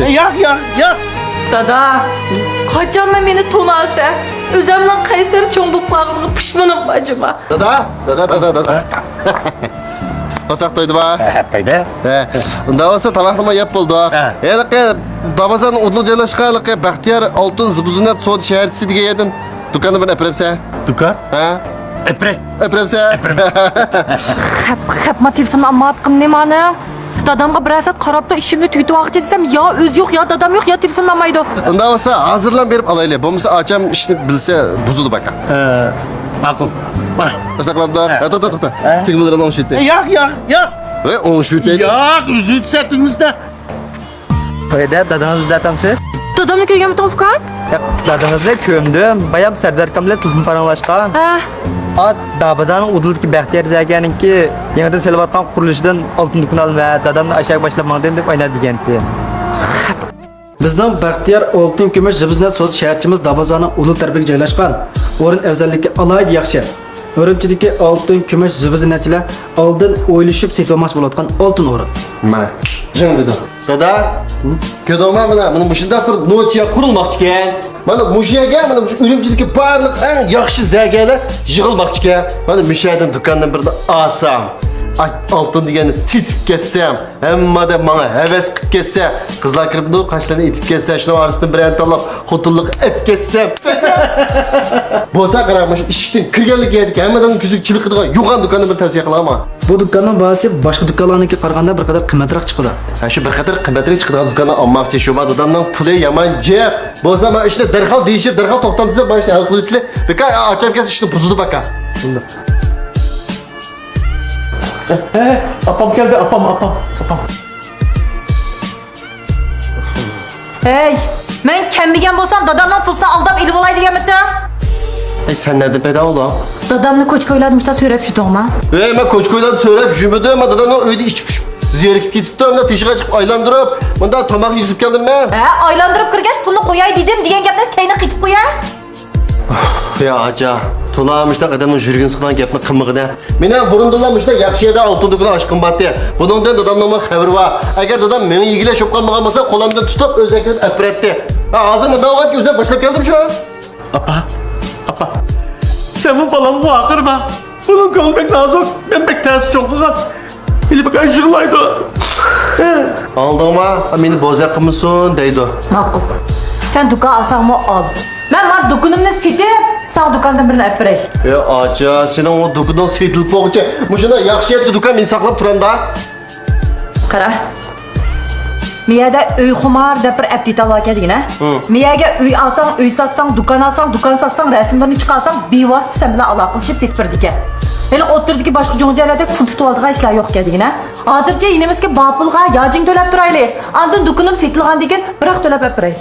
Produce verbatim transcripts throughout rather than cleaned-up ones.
ياق، ياق، ياق. دادا، قاچانلا مېنى تونۇيسەن؟ ئۆزۈمنىڭ قەيسەر چوڭ بولۇپ قالغىنىغا پۇشمىنىم بار جۇما. دادا، دادا، دادا، دادا. قورساق تويدىما؟ ھە، تويدى. ھە. ئۇنداق بولسا تاماقنىمۇ يەپ بولدۇق. ھە. ھېلىقى دابازاننىڭ ئۇدۇلىغا جايلاشقان ھېلىقى بەختىيار ئالتۇن زىبۇزىننەت سودا شەھەرچىسى دېگەن يەردىن دۇكاننى بىر ئەپىرەپسەن. دۇكان؟ ھە؟ ئەپرەي. ئەپىرەپسەن. خەپ، خەپما تېلېفون ئالمايۋاتقىنىنى مانا. دادامغا بىرەر سائەت قاراپتۇ، ئىشىمنى تۈگىتىۋالغۇچە دېسەم، يا ئۆزى يوق، يا دادام يوق، يا تېلېفون ئالمايدۇ. ئۇنداق بولسا ھازىرلا بېرىپ ئالايلى. بولمىسا ئاچام ئىشنى بىلسە بۇزىدۇ باكا. ئە، ماقۇل. بار. قورساقلامدا. ھە. توختا، توختا. ھە؟ تۈگمىلىرىنى ئوڭشىتتى. ياق، ياق، ياق. ۋە ئوڭشىتتى. ياق، ئۈزۈلسە تۈگمىسىدە. قويدى، دادىڭىزنى ئىزدەتمسىز؟ دادامنى كۆرگەنمىتىڭ، ئۇكام؟ ياق، دادىڭىزنى كۆردۈم. بايام سەردار ئاكام بىلەن تېلېفون پاراڭلاشقان. ھە. ئات دابازانىڭ ئۇدۇلىدىكى بەختىيار زەكەنىڭكى يېڭىدىن سېلىۋاتقان قۇرۇلۇشىدىن ئالتۇن دۇكىنى ئالىمەن، دادامنى ئاشۇ يەرگە باشلاپ ماڭدىم دەپ ئاينا دېگەنتى. بىزنىڭ بەختىيار ئالتۇن كۈمۈش زىبۇزىننەت سودا شەھەرچىمىز دابازانىڭ ئۇدۇل تەرىپىگە جايلاشقان. ئورۇن ئەۋزەللىكى ئالاھىدە ياخشى. ئۈرۈمچىدىكى ئالتۇن كۈمۈش زىبۇزىننەتچىلەر ئالدىن ئويلىشىپ سېتىۋالماقچى بولۇۋاتقان ئالتۇن ئورۇن. مانا، جىڭ دېدىڭ. دادا، كۆردۈڭمۇ مانا، مانا مۇشۇنداق بىر نوچىيە قۇرۇلماقچىكەن. مانا مۇشۇ يەرگە، مانا مۇشۇ ئۈرۈمچىدىكى بارلىق ئەڭ ياخشى زەگەرلەر يىغىلماقچىكەن. مانا مۇشۇ يەردىن دۇكاندىن بىرنى ئالسام، ئاي، ئالتۇن دېگەننى سېتىپ كەتسەم، ھەممە ئادەم ماڭا ھەۋەس قىلىپ كەتسە، قىزلار كىرىپتۇ، قاشلىرىنى ئېتىپ كەتسە، شۇنىڭ ئارىسىدىن بىرەرنى تاللاپ، خوتۇنلۇققا ئېلىپ كەتسەم. بولسا قاراڭ، مۇشۇ ئىشىكتىن كىرگەنلىكى يەردىكى ھەممە ئادەمنىڭ كۆزىگە چېلىقىدىغان يوغان دۇكاننى بىر تەۋسىيە قىلىڭ ماڭا. بۇ دۇكاننىڭ باھاسى باشقا دۇكانلارنىڭكىگە قارىغاندا بىر قەدەر قىممەتراق چىقىدۇ. ھە، شۇ بىر قەدەر قىممەتراق چىقىدىغان دۇكاننى ئالماقچى، شۇ ما دادامنىڭ پۇلى يامان جىق. بولسا ما ئىشنى دەرھال دېيىشىپ، دەرھال توختامسىز، ما ئىشنى ھەل قىلىۋېتىلى. بىكار ئاچام كەلسە ئىشنى بۇزىدۇ باكا. ھە، ھە، ئاپام كەلدى، ئاپام، ئاپام، ئاپام. ھەي، مەن كەلمىگەن بولسام، دادامنىڭ پۇلىنى ئالداپ ئېلىۋالاي دېگەنمىدىم؟ ئەي، سەن نەدىن پەيدا بولدۇڭ؟ دادامنى كوچا-كويلاردا مۇشۇنداق سۆرەپ يۈردۈڭما؟ ئەي، مەن كوچا-كويلاردا سۆرەپ يۈرمىدىم. مەن دادامنىڭ ئۆيىدە ئىچىپ-پۇشۇپ زېرىكىپ كېتىپتۇ. مۇنداق تېشىغا چىقىپ ئايلاندۇرۇپ، مۇنداق تاماق يېگۈزۈپ كەلدىم مەن. ھە، ئايلاندۇرۇپ كىرگەچ پۇلنى قوياي دېدىم دېگەن گەپنى كەينىگە قېتىپ قوياي. يا ئاچا، تولا مۇشۇنداق ئادەمنىڭ يۈرىكىنى سىقىدىغان گەپنى قىلمىغىنە. مېنىڭ بۇرۇندىنلا مۇشۇنداق ياخشى يەردە ئالتۇن دۇكىنى ئاچقۇم بارتى. بۇنىڭدىن دادامنىڭمۇ خەۋىرى بار. ئەگەر دادام مېڭە يېگىلى شوپقان بولغان بولسا، قولۇمدىن تۇتۇپ ئۆزى ئەكىرىپ ئەپىرەتتى. ھە، ھازىر مۇنداق بولغانكى ئۆزۈم باشلاپ كەلدىم شۇ. ئاپا، ئاپا، سەنمۇ بالامغا ۋارقىرىما. بۇنىڭ كۆڭلى بەك نازۇك. مەن بەك تەس چوڭ قىلغان. ھېلى بەك يىغلايدۇ. ئاڭلىدىڭما؟ مېنى بوزەك قىلمىسۇن دەيدۇ. ماقۇل. سەن دۇكان ئالساڭمۇ ئال. مەن مانا دۇكىنىمنى سېتىپ، ساڭا دۇكاندىن بىرنى ئەپ بېرەي. ئە، ئاچا، سېنىڭ ئۇ دۇكىنىڭ سېتىلىپ بولغۇچە مۇشۇنداق ياخشى يەردە دۇكان مېنى ساقلاپ تۇرامدا. قارا. مەيەدە ئۆي خۇمار دەپ بىر ئەپ دېتال باركەن دېگىنە. ھە. مەيەگە ئۆي ئالساڭ، ئۆي ساتساڭ، دۇكان ئالساڭ، دۇكان ساتساڭ، رەسىملىرىنى چىقارساڭ، بىۋاسىتە سەن بىلەن ئالاقىلىشىپ سېتىپ بېرىدىكەن. ھېلى ئوتتۇرىدىكى باشقا جۇڭجيەنلەردەك پۇل تۇتۇۋالىدىغان ئىشلار يوقكەن دېگىنە. ھازىرچە يېنىمىزدىكى بار پۇلغا ياجىڭ تۆلەپ تۇرايلى. ئاندىن دۇكىنىم سېتىلغاندىن كېيىن بىراق تۆلەپ ئەپ بېرەي.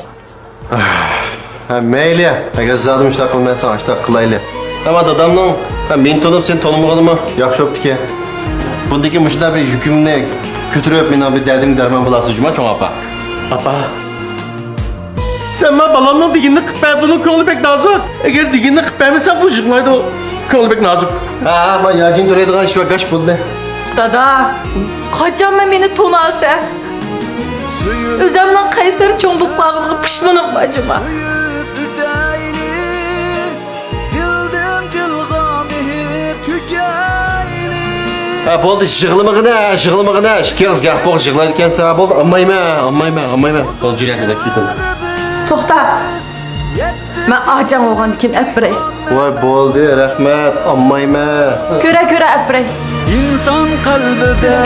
ھە، مەيلى. ئەگەر زادى مۇشۇنداق قىلمايسەن، ئاشۇنداق قىلايلى. ئەمما دادامنىڭ، ھە، مېنى تونۇپ، سېنى تونۇمىغىنىمۇ ياخشى بوپتىكەن. بۇندىن كېيىن مۇشۇنداق بىر يۈكۈمنى كۆتۈرۈپ، مېنىڭ بىر دەردىمگە دەرمان بولارسىز جۇما، چوڭ ئاپا. ئاپا. سەن ما بالامنىڭ دېگىنىنى قىلىپ بەر، بۇنىڭ كۆڭلى بەك نازۇك. ئەگەر دېگىنىنى قىلىپ بەرمىسەڭ، بۇ يىغلايدۇ. كۆڭلى بەك نازۇك. ھە، ھە، ما ياجىڭ تۆلەيدىغان ئىش بار، گاش بولدى. دادا، قاچانمۇ مېنى تونۇيسەن؟ ئۆزۈمنىڭ قەيسەر چوڭ بولۇپ قالغىنىغا پۇشمىنىم بار جۇما. ھە، بولدى، يىغلىمىغىنە، يىغلىمىغىنە. ئىككىڭىز گەپ بولغۇچە يىغلايدىكەنسىز. ھە، بولدى، ئالمايمەن، ئالمايمەن، ئالمايمەن. بولدى، جۈرئەت ئېلىپ كېتىڭ. توختا. مەن ئاچاڭ بولغاندىن كېيىن ئەپ بېرەي. ۋاي، بولدى، رەھمەت، ئالمايمەن. كۆرە، كۆرە ئەپ بېرەي. ئىنسان قەلبىدە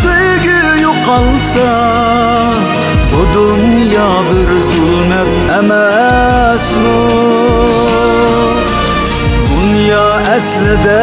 سۆيگۈ يوقالسا، بۇ دۇنيا بىر زۇلمەت ئەمەسمۇ؟ دۇنيا ئەسلىدە